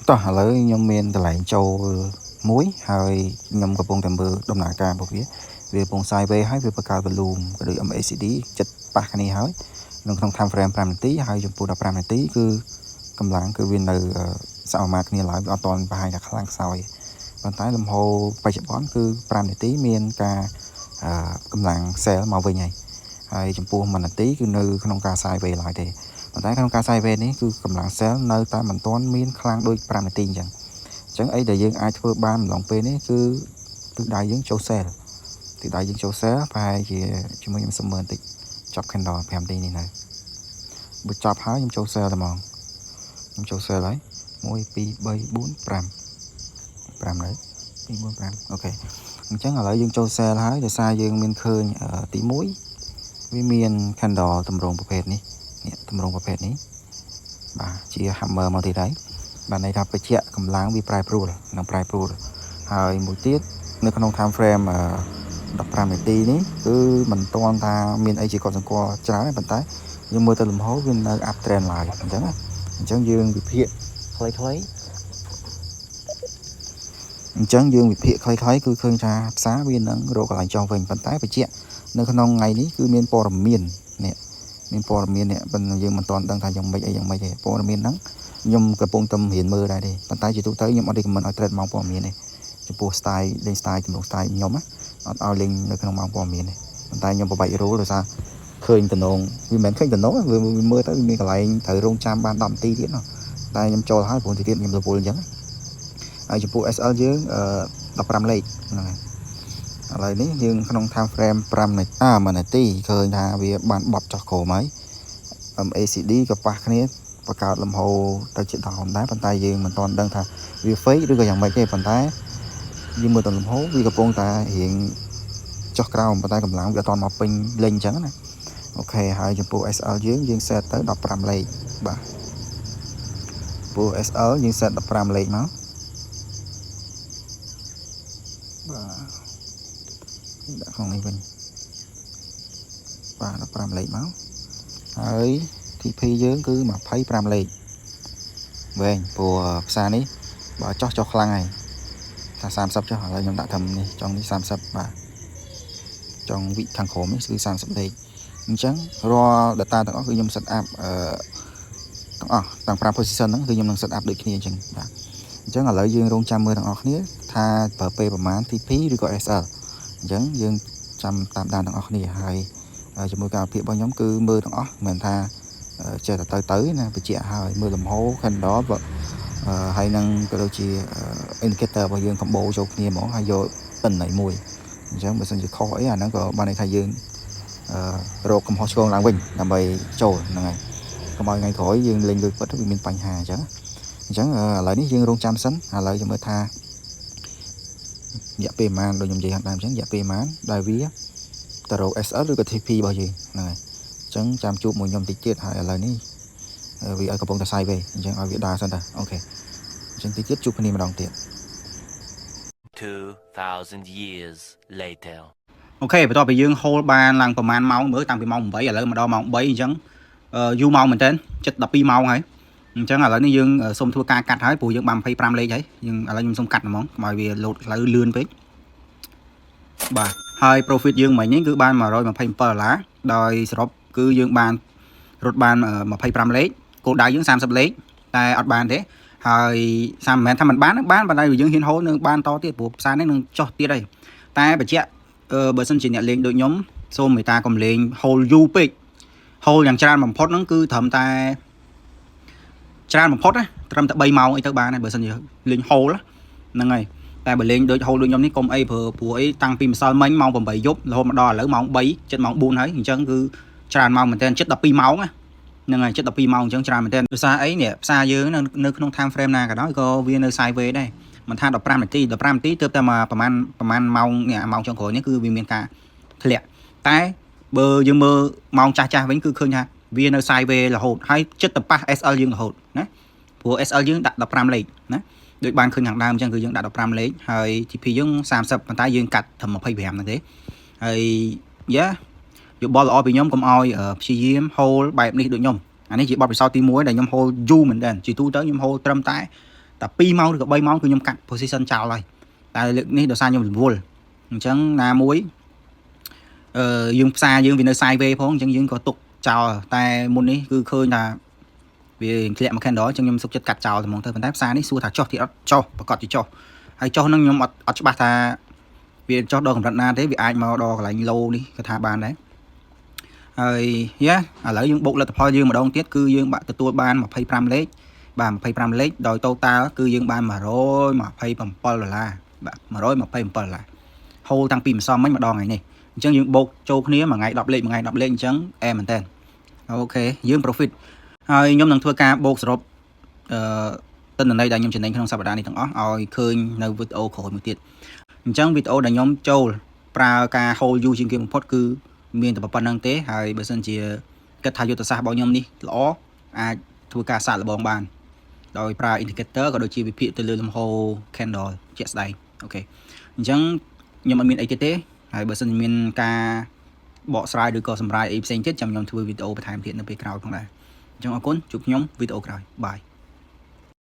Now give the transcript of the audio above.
តោះឥឡូវខ្ញុំមានកន្លែងចូលមួយហើយខ្ញុំកំពុងតែមើលដំណើរការរបស់វាវាកំពុង sideways ហើយវាបង្កើត volume ក៏ដូច MACD ចិត្តប៉ះគ្នាហើយនៅក្នុង time frame 5នាទីហើយចំពោះ15នាទីគឺកម្លាំងគឺវានៅសមាគ្នាឡើយវាអត់ទាន់បង្ហាញថាខ្លាំងខ្សោយប៉ុន្តែលំហូរបច្ចុប្បន្នគឺ5នាទីមានការកម្លាំង sell មកវិញហើយហើយចំពោះ1នាទីគឺនៅក្នុងការ sideways ឡើយទេប៉ុន្តែក្នុងការ sideways នេះគឺកម្លាំង sell នៅតែមិនទាន់មានខ្លាំងដូច5នាទីអញ្ចឹងអញ្ចឹងអីដែលយើងអាចធ្វើបានម្លងពេលនេះគឺទិសដៅយើងចូល sell ទិសដៅយើងចូល sell ប្រហែលជាជាមួយខ្ញុំសុំមើលបន្តិចចប់ candle 5នាទីនេះនៅបើចប់ហើយខ្ញុំចូល sell តែហ្មងខ្ញុំចូល sell ហើយ1 2 3 4 5 5នៅ2 4 5 OK អញ្ចឹងឥឡូវយើងចូល sell ហើយដោយសារយើងមានឃើញទី1វាមាន candle តម្រងប្រភេទនេះនេះតម្រងប្រភេទនេះបាទជា hammer មកទៀតហើយបាទន័យថាបច្ចៈកម្លាំងវាប្រែប្រួលនឹងប្រែប្រួលហើយមួយទៀតនៅក្នុង time frame 15នាទីនេះគឺមិនទាន់ថាមានអីជាកត់សម្គាល់ច្រើនទេប៉ុន្តែយើងមើលទៅលំហវានៅ up trend ឡើយអញ្ចឹងណាអញ្ចឹងយើងវិភាគខ្លីៗអញ្ចឹងយើងវិភាគខ្លីៗគឺឃើញថាផ្សារវានឹងរកកន្លែងចុះវិញប៉ុន្តែបញ្ជាក់នៅក្នុងថ្ងៃនេះគឺមានព័ត៌មាននេះមានព័ត៌មាននេះប៉ុន្តែយើងមិនទាន់ដឹងថាយ៉ាងម៉េចអីយ៉ាងម៉េចទេព័ត៌មានហ្នឹងខ្ញុំកំពុងតែរៀនមើលដែរទេប៉ុន្តែជាទូទៅខ្ញុំអត់ recommend ឲ្យ trade ម៉ោងព័ត៌មានទេចំពោះ style លេង style ជំនួស style ខ្ញុំណាអត់ឲ្យលេងនៅក្នុងម៉ោងព័ត៌មានទេប៉ុន្តែខ្ញុំបបាច់ rule ដោយសារឃើញតំណងវាមិនមែនឃើញតំណងវាមើលទៅវាមានកន្លែងត្រូវរងចាំបាន10នាទីទៀតណោះតែខ្ញុំចូលហើយព្រោះទីទៀតខ្ញុំរវល់អញ្ចឹងហើយចំពោះ SL យើង15លេខហ្នឹងហើយឥឡូវនេះយើងក្នុង time frame 5នាទីអា1នាទីឃើញថាវាបានបត់ចុះក្រោមហើយ MACD ក៏ប៉ះគ្នា បង្កើតលំហូរទៅជា down ដែរប៉ុន្តែយើងមិនទាន់ដឹងថាវា fake ឬក៏យ៉ាងម៉េចទេប៉ុន្តែយើងមើលទៅលំហូរវាកំពុងតែរៀងចុះក្រោមប៉ុន្តែកម្លាំងវាអត់ទាន់មកពេញលេញអញ្ចឹងណា OK ហើយចំពោះ SL យើងយើង set ទៅ15លេខបាទចំពោះ SL យើង set 15លេខមកបាទដាក់ក្នុងនេះវិញបាទ15លេខមកហើយ TP យើងគឺ25លេខវែងព្រោះផ្សារនេះបើចោះចុះខ្លាំងហើយថា30ចុះឥឡូវខ្ញុំដាក់ត្រឹមនេះចុងនេះ30បាទចុងវិខាងក្រោមនេះគឺ30លេខអញ្ចឹងរាល់ data ទាំងអស់គឺខ្ញុំ set up ទាំងអស់ទាំង5 position ហ្នឹងគឺខ្ញុំនឹង set up ដូចគ្នាអញ្ចឹងបាទអញ្ចឹងឥឡូវយើងរងចាំមើលទាំងអស់គ្នាថាប្រើពេលប្រមាណ TP ឬក៏ SL អញ្ចឹងយើងចាំតាមដានទាំងអស់គ្នាហើយជាមួយការវិភាគរបស់ខ្ញុំគឺមើលទាំងអស់មិនមែនថាចេះតែទៅទៅណាបញ្ជាក់ហើយមើលលំហូរ candle ហើយនឹងក៏ដូចជា indicator របស់យើង combo ចូលគ្នាហ្មងហើយយកតិន័យមួយអញ្ចឹងបើសិនជាខុសអីអាហ្នឹងក៏បានន័យថាយើងរកកំហុសឆ្គងឡើងវិញដើម្បីចូលហ្នឹងហើយកុំឲ្យថ្ងៃក្រោយយើងលេងលុយពិតវាមានបញ្ហាអញ្ចឹងអញ្ចឹងឥឡូវនេះយើងរងចាំសិនឥឡូវយើងមើលថារយៈពេលប្រហែលដូចខ្ញុំនិយាយខាងដើមអញ្ចឹងរយៈពេលប្រហែលដែលវាទៅរក SL ឬក៏ TP របស់យើងហ្នឹងហើយអញ្ចឹងចាំជួបមួយខ្ញុំតិចទៀតហើយឥឡូវនេះវាឲ្យកំពុងតែ sideways អញ្ចឹងឲ្យវាដើរសិនតា OK អញ្ចឹងតិចទៀតជួបគ្នាម្ដងទៀត 2,000 years later. OK បន្ទាប់ពីយើង hold បានឡើងប្រហែលម៉ោងមើលតាំងពីម៉ោង8ឥឡូវមកដល់ម៉ោង3អញ្ចឹងយូរម៉ោងមែនតើចិត្ត12ម៉ោងហើយអញ្ចឹងឥឡូវនេះយើងសូមធ្វើការកាត់ហើយព្រោះយើងបាន25លេខហើយយើងឥឡូវខ្ញុំសូមកាត់ហ្មងកុំឲ្យវាលោតផ្លូវលឿនពេកបាទហើយ profit យើងមិញនេះគឺបាន127ដុល្លារដោយសរុបគឺយើងបានរត់បាន25លេខគោលដៅយើង30លេខតែអត់បានទេហើយសាមិនមែនថាមិនបានបានប៉ុន្តែយើងហ៊ាន hold នឹងបានតទៀតព្រោះផ្សារនេះនឹងចុះទៀតហើយតែបញ្ជាក់អឺបើសិនជាអ្នកលេងដូចខ្ញុំសូមមេត្តាកុំលេង hold យូរពេក hold យ៉ាងច្រើនបំផុតហ្នឹងគឺត្រឹមតែច្រើនបំផុតណាត្រឹមតែ3ម៉ោងអីទៅបានហើយបើសិនជាលេង hold ហ្នឹងហើយតែបើលេងដូច hold ដូចខ្ញុំនេះកុំអីព្រោះព្រោះអីតាំងពីម្សិលមិញម៉ោង8យប់រហូតមកដល់ឥឡូវម៉ោង3ជិតម៉ោង4ហើយអញ្ចឹងគឺច្រើនម៉ោងមែនទែនជិត12ម៉ោងណាហ្នឹងហើយជិត12ម៉ោងអញ្ចឹងច្រើនមែនទែនដោយសារអីនេះផ្សារយើងនៅក្នុង time frame ណាក៏ដោយក៏វានៅ sideways ដែរមិនថា15នាទី15នាទីទើបតែមកប្រហែលប្រហែលម៉ោងនេះម៉ោងចុងក្រោយនេះគឺវាមានការធ្លាក់តែបើយើងមើលម៉ោងចាស់ចាស់វិញគឺឃើញថាវានៅ sideways រហូតហើយចិត្តទៅប៉ះ SL យើងរហូតណាព្រោះ SL យើងដាក់15លេខណាដូចបានឃើញខាងដើមអញ្ចឹងគឺយើងដាក់15លេខហើយ TP យើង30ប៉ុន្តែយើងកាត់ត្រឹម25ហ្នឹងទេហើយយ៉ាយោបល់ល្អពីខ្ញុំកុំឲ្យព្យាយាម hold បែបនេះដូចខ្ញុំអានេះជាបទពិសោធន៍ទី1ដែលខ្ញុំ hold យូរមែនតើជាទូទៅខ្ញុំ hold ត្រឹមតែ តែ2ម៉ោងឬក៏3ម៉ោងគឺខ្ញុំកាត់ position ចោលហើយតែលើកនេះដោយសារខ្ញុំរវល់អញ្ចឹងណាមួយអឺយើងផ្សារយើងវានៅ sideway ផងអញ្ចឹងយើងក៏ទុកចោលតែមុននេះគឺឃើញថាវាធ្លាក់មក candle អញ្ចឹងខ្ញុំសុខចិត្តកាត់ចោលតែហ្មងទៅប៉ុន្តែផ្សារនេះសួរថាចុះទៀតអត់ចុះប្រកាសជាចុះហើយចុះហ្នឹងខ្ញុំអត់អត់ច្បាស់ថាវាចុះដល់កម្រិតណាទេវាអាចមកដល់កន្លែង low នេះក៏ថាបានដែរហើយយ៉ាឥឡូវយើងបូកលទ្ធផលយើងម្ដងទៀតគឺយើងបាក់ទទួលបាន25លេខបាទ25លេខដោយ total គឺយើងបាន127ដុល្លារបាទ127ដុល្លារ hold តាំងពីម្សិលមិញម្ដងថ្ងៃនេះអញ្ចឹងយើងបូកចូលគ្នាមួយថ្ងៃ10លេខមួយថ្ងៃ10លេខអញ្ចឹងអែមែនតើOK យើង profit ហើយខ្ញុំនឹងធ្វើការបូកសរុបអឺទិន្នន័យដែលខ្ញុំចំណេញក្នុងសប្តាហ៍នេះទាំងអស់ឲ្យឃើញនៅវីដេអូក្រោយមួយទៀតអញ្ចឹងវីដេអូដែលខ្ញុំចូលប្រើការ hold យូរជាងគេបំផុតគឺមានតែប៉ុណ្្នឹងទេហើយបើសិនជាគិតថាយុទ្ធសាស្ត្ររបស់ខ្ញុំនេះល្អអាចធ្វើការសាកល្បងបានដោយប្រើ indicator ក៏ដូចជាវិភាគទៅលើលំហូរ candle ជាក់ស្ដែង OK អញ្ចឹងខ្ញុំអត់មានអីទៀតទេហើយបើសិនជាមានការបកស្រាយឬក៏សម្រាយអីផ្សេងទៀតចាំខ្ញុំធ្វើវីដេអូបន្ថែមទៀតនៅពេលក្រោយផងដែរអញ្ចឹងអរគុណជួបខ្ញុំវីដេអូក្រោយ bye.